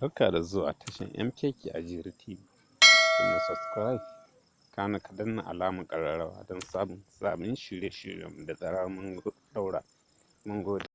Barka da zuwa tashar MKK Ajuri TV. Danna subscribe, kana ka danna alamar ƙararrawa don samun sabbin shirye-shiryenmu da zarar mun ɗaura. Mun gode.